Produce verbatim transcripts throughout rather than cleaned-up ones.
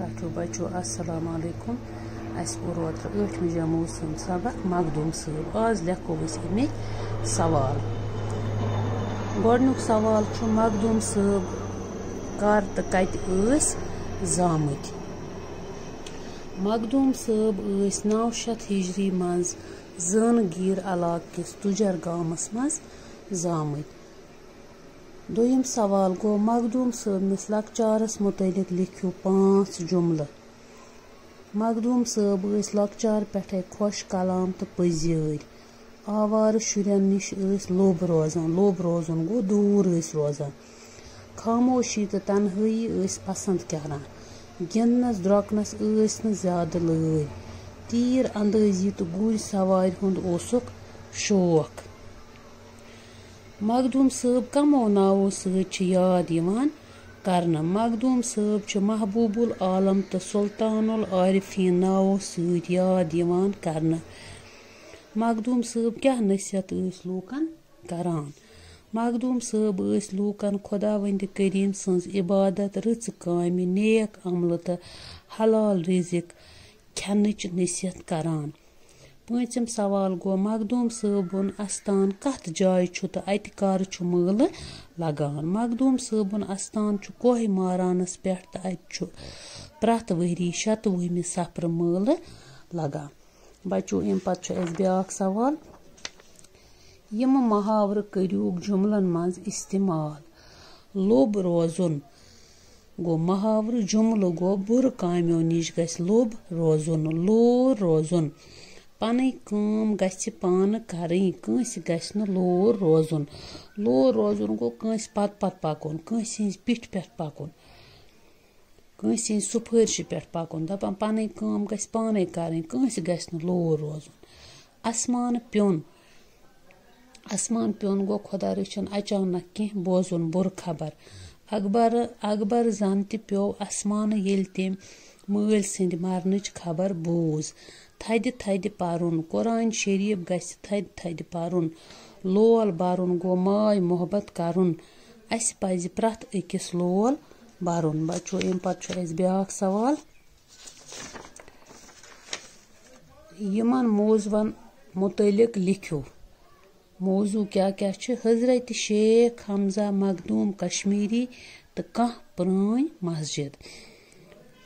ٹھیک چھُ بچو، السلام علیکم۔ اَسہِ پوٚر اوترٕ ٲٹھمہِ جمٲژ ہُنٛد سبق مخدوٗم صٲب۔ آز لیکھو أسۍ اَمِکۍ سوال۔ گۄڈٕنیُک سوال چھُ، مخدوٗم صٲب کر تہٕ کتہِ ٲسۍ زامٕتۍ؟ مخدوٗم صٲب ٲسۍ نَو شیٚتھ ہِجری منٛز زٲنہٕ گیٖر علاقہٕ کِس تُجر گامس منٛز زامٕتۍ۔ دوٚیِم سوال گوٚو، مخدوٗم صٲبنِس لۄکچارس مُتعلق لیکھِو پانٛژھ جملہٕ۔ مخدوٗم صٲب ٲسۍ لۄکچار پٮ۪ٹھَے خۄش کلام تہٕ پٔزۍ یٲرۍ۔ آوارٕ شُرٮ۪ن نِش ٲسۍ لوٚب روزان۔ لوٚب روزُن گوٚو دوٗر ٲسۍ روزان۔ خاموشی تہٕ تنہٲیی ٲسۍ پسنٛد کران۔ گِنٛدنس درۄکنس ٲسۍ نہٕ زیادٕ لٲرۍ۔ تیٖر اندٲزی تہٕ گُرۍ سوارِ ہُنٛد اوسُکھ شوق۔ مخدوٗم صٲب کمو ناوو سۭتۍ چھِ یاد یِوان کرنہٕ؟ مخدوٗم صٲب چھِ محبوب العالم تہٕ سلطان العارفین ناوو سۭتۍ یاد یِوان کرنہٕ۔ مخدوٗم صٲب کیٛاہ نصیحت ٲسۍ لوٗکن کران؟ مخدوٗم صٲب ٲسۍ لوٗکن خۄداوندِ کریٖم سٕنٛز عبادت، رٕژٕ کامہِ، نیک عملہٕ تہٕ حلال رِزق کھٮ۪نٕچ نصیحت کران۔ پٲنٛژِم سوال گوٚو، مخدوٗم صٲبُن استان کتھ جایہِ چھُ تہٕ اتہِ کر چھُ مٲلہٕ لگان؟ مخدوٗم صٲبُن استان چھُ کوہ مارانس پٮ۪ٹھ تہٕ اتہِ چھُ پرٛٮ۪تھ ؤری شتوُہمہِ صفرٕ مٲلہٕ لگان۔ بچو، امہِ پتہٕ چھُ اسہِ بیٛاکھ سوال۔ یِم محاورٕ کٔرِوُکھ جملن منٛز استعمال۔ لوٚب روزُن گوٚو محاورٕ، جملہٕ گوٚو بُرٕ کامیو نِش گژھِ لوٚب روزُن، لوٗر روزُن۔ پنٕنۍ کٲم گژھِ پانہٕ کرٕنۍ، کٲنٛسہِ گژھِ نہٕ لوٗر روزُن۔ لوٗر روزُن گوٚو کٲنٛسہِ پتہٕ پتہٕ پکُن، کٲنٛسہِ ہٕنٛزِ پیٚٹھِ پٮ۪ٹھ پکُن، کٲنٛسہِ ہٕنٛزِ سُفٲرشہِ پٮ۪ٹھ پکُن۔ دپان پنٕنۍ کٲم گژھِ پانے کرٕنۍ، کٲنٛسہِ گژھِ نہٕ لوٗر روزُن۔ اسمانہٕ پیوٚن۔ اسمان پیوٚن گوٚو خۄدا رٔچھِن اچانک کینٛہہ بوزُن بُرٕ خبر۔ اکبر، اکبر زن تہِ پیوٚو اسمانہٕ ییٚلہِ تٔمۍ مٲلۍ سٕنٛدِ مرنٕچ خبر بوٗز۔ تھدِ تھدِ پرُن۔ قرآن شریف گژھِ تھدِ تھدِ پرُن۔ لول برُن گوٚو ماے محبت کرُن۔ اسہِ پزِ پرٛٮ۪تھ أکِس لول برُن۔ بچو، امہِ پتہٕ چھُ اسہِ بیٛاکھ سوال۔ یِمن موضوعن متعلق لیکھِو۔ موضوع کیٛاہ کیٛاہ چھِ؟ حضرت شیخ حمزہ مخدوٗم کشمیٖری تہٕ کانٛہہ پرٛٲنۍ مسجد۔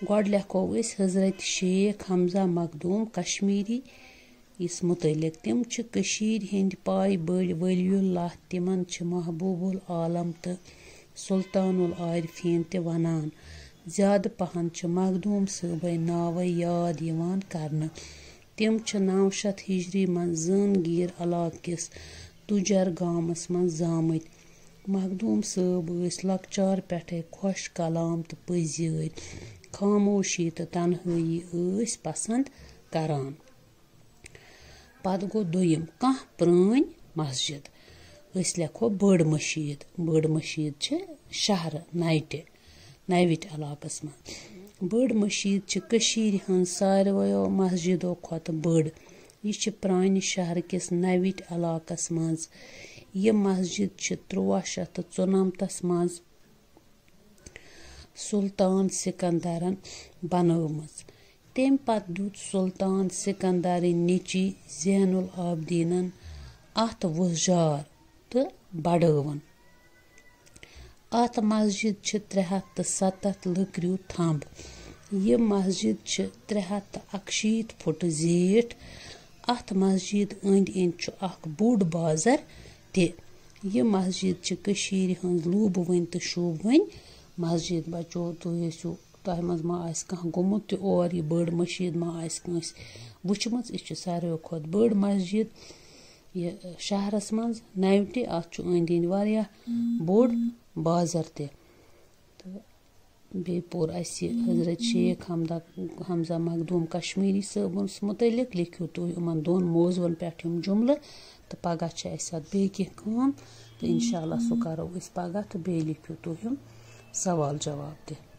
گۄڈٕ لیکھو أسۍ حضرت شیخ حمزہ مخدوٗم کشمیٖری یس متعلق۔ تِم چھِ کٔشیٖرِ ہٕنٛدۍ پاے بٔڑۍ ولی اللہ، تِمن چھِ محبوب العالم تہٕ سلطان العارفین تہِ ونان۔ زیادٕ پہن چھِ مخدوٗم صٲبے ناوے یاد یِوان کرنہٕ۔ تِم چھِ نَو شیٚتھ ہِجری منٛز زٲنگیٖر علاقہٕ کِس تُجر گامس منٛز زامٕتۍ۔ مخدوٗم صٲب ٲسۍ لۄکچار پٮ۪ٹھے خۄش کلام تہٕ پٔزۍ یٲرۍ۔ خاموشی تہٕ تنہٲیی ٲسۍ پسنٛد کران۔ پتہٕ گوٚو دوٚیِم، کانٛہہ پرٛٲنۍ مسجد۔ أسۍ لیکھو بٔڑ مٔشیٖد۔ بٔڑ مٔشیٖد چھِ شہرٕ نَیٹہِ، نَیوِٹۍ علاقس منٛز۔ بٔڑ مٔشیٖد چھِ کٔشیٖرِ ہٕنٛز ساروِیو مسجدو کھۄتہٕ بٔڑ۔ یہِ چھِ پرٛانہِ شہرٕ کِس نَوِٹۍ علاقس منٛز۔ یہِ مسجد چھِ تُرٛواہ شیٚتھ تہٕ ژُنَمتس منٛز سلطان سکندرن بنٲومٕژ۔ تَمہِ پتہٕ دیُت سلطان سکندرٕنۍ نیٚچی زین العابدینن اتھ وُژجار تہٕ بڑٲوٕن۔ اتھ مسجد چھِ ترٛےٚ ہتھ تہٕ ستتھ لٔکرِو تھمب۔ یہِ مسجد چھِ ترٛےٚ ہتھ تہٕ اکشیٖتھ فُٹہٕ زیٖٹھ۔ اتھ مسجد أنٛدۍ أنٛدۍ چھُ اکھ بوٚڑ بازر تہِ۔ یہِ مسجد چھِ کٔشیٖرِ ہٕنٛز لوٗبوٕنۍ تہٕ شوٗبوٕنۍ مسجد۔ بچو، تُہۍ ٲسِو، تۄہہِ منٛز ما آسہِ کانٛہہ گوٚمُت تہِ اور، یہِ بٔڑ مٔشیٖد ما آسہِ کٲنٛسہِ وٕچھمٕژ؟ یہِ چھِ ساروِیو کھۄتہٕ بٔڑ مسجد یہِ شہرس منٛز نَیوِٹہِ۔ اتھ چھُ أنٛدۍ أنٛدۍ واریاہ بوٚڑ بازر تہِ۔ تہٕ بیٚیہِ پوٚر اَسہِ حضرت شیخ حمدہ، حمزہ مخدوٗم کشمیٖری صٲبَس مُتعلِق۔ لیکھِو تُہۍ یِمَن دۄن موضوعن پٮ۪ٹھ یِم جُملہٕ، تہٕ پَگاہ چھِ اَسہِ اَتھ بیٚیہِ کینٛہہ کٲم، تہٕ اِنشاء اللہ سُہ کَرو أسۍ پَگاہ، تہٕ بیٚیہِ لیکھِو تُہۍ یِم سوال جواب تہِ۔